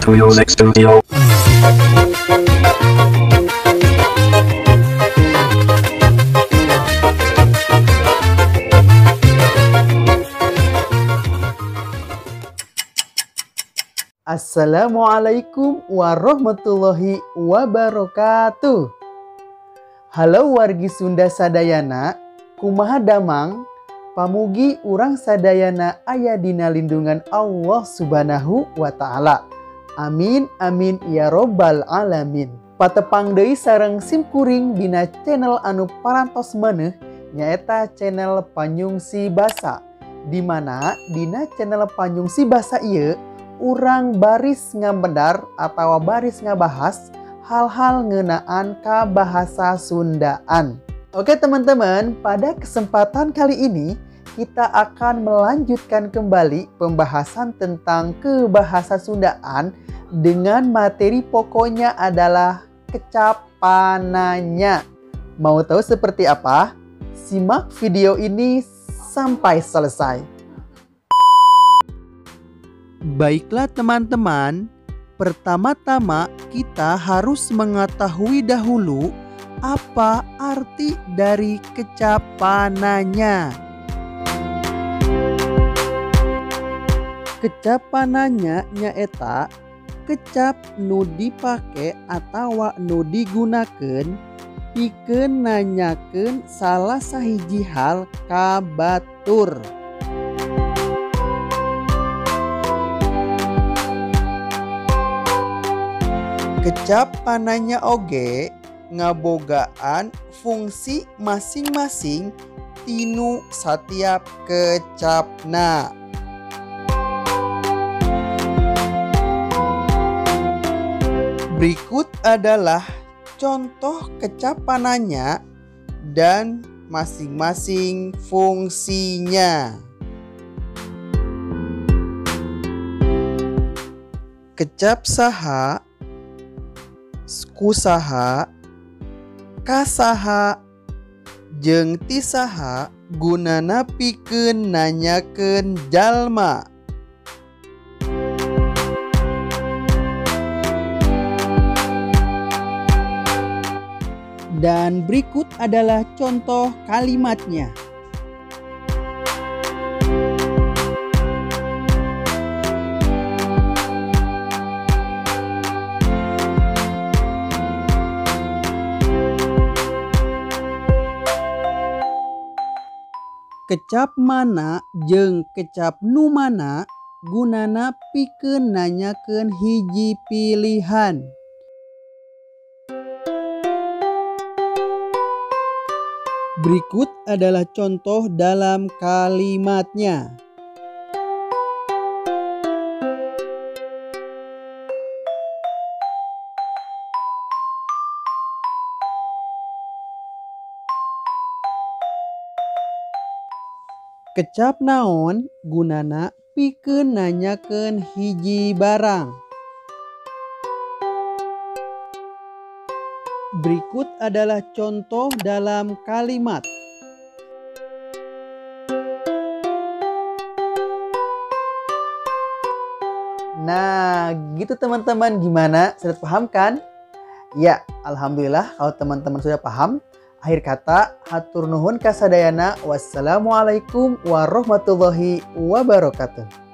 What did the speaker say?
Music Studio. Assalamualaikum warahmatullahi wabarakatuh. Halo wargi Sunda sadayana, kumaha damang? Pamugi urang sadayana aya dina lindungan Allah Subhanahu wa Ta'ala. Amin amin ya robbal alamin. Patepang deui sareng simkuring dina channel anu parantos meuneuh, nyaeta channel Panyungsi Basa. Dimana dina channel Panyungsi Basa ieu urang baris ngabedar atau baris ngabahas hal-hal ngeunaan ka bahasa Sundaan. Oke teman-teman, pada kesempatan kali ini kita akan melanjutkan kembali pembahasan tentang kebahasa Sundaan dengan materi pokoknya adalah kecap pananya. Mau tahu seperti apa? Simak video ini sampai selesai. Baiklah teman-teman, pertama-tama kita harus mengetahui dahulu apa arti dari kecap pananya. Kecap pananya nyaeta kecap nu dipake atawa nu digunakeun pikeun nanyakeun salah sahiji hal ka batur. Kecap pananya oge ngabogaan fungsi masing-masing tinu satiap kecapna. Berikut adalah contoh kecap pananya dan masing-masing fungsinya. Kecap saha, kusaha, kasaha, jeung tisaha gunana pikeun nanyakeun jalma. Dan berikut adalah contoh kalimatnya. Kecap mana jeung kecap nu mana gunana pikeun nanyakeun hiji pilihan. Berikut adalah contoh dalam kalimatnya. Kecap naon gunana pikeun nanyakeun hiji barang. Berikut adalah contoh dalam kalimat. Nah, gitu teman-teman, gimana? Sudah paham kan? Ya, alhamdulillah kalau teman-teman sudah paham. Akhir kata, hatur nuhun kasadayana. Wassalamualaikum warahmatullahi wabarakatuh.